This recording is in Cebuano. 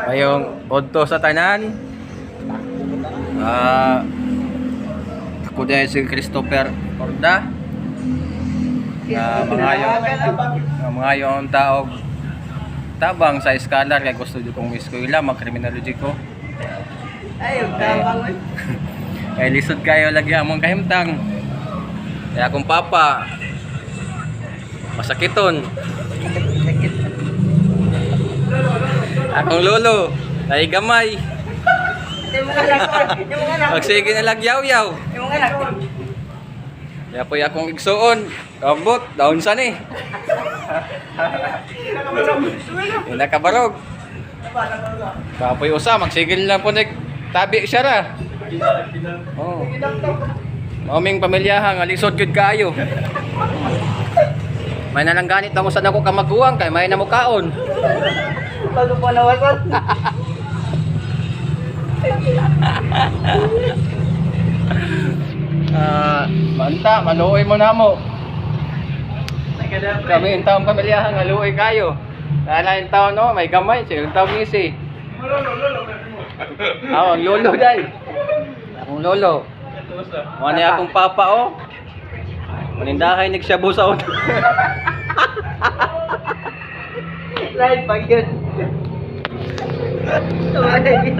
Mayong odto sa tanan. Ako dahil si Christopher Orda. Mga yung taog tabang sa scholar kay gusto jud kong eskwela, mag-criminology ko. Ay, tabang oy. Kay lisod kayo lagi among kahimtang. Kaya akong papa masakiton. Akong lolo naigamay. Yung mga anak, yung mga anak, Magsige na lang yaw-yaw. yung mga anak. Kaya po akong igsuon. Kabot, daon sa ni. Yung nakabarog. Kapoy usa, magsigil lang po nag tabi siya ra. Oh. Mauming pamilya nga lisod gyud kaayo. May nalang ganit ako sa nako kamaguwang kay may namukaon. Bago po nawasan. Manta, maluoy mo na mo. Kami yung taong pamilya nga luoy kayo. Dahil yung taon no, may gamay, siya yung taong ngisi. Ako, ang lolo dahil. Akong lolo. Mga niya akong papa oh. Manindahay nagsyabo sa una. Live pag yun.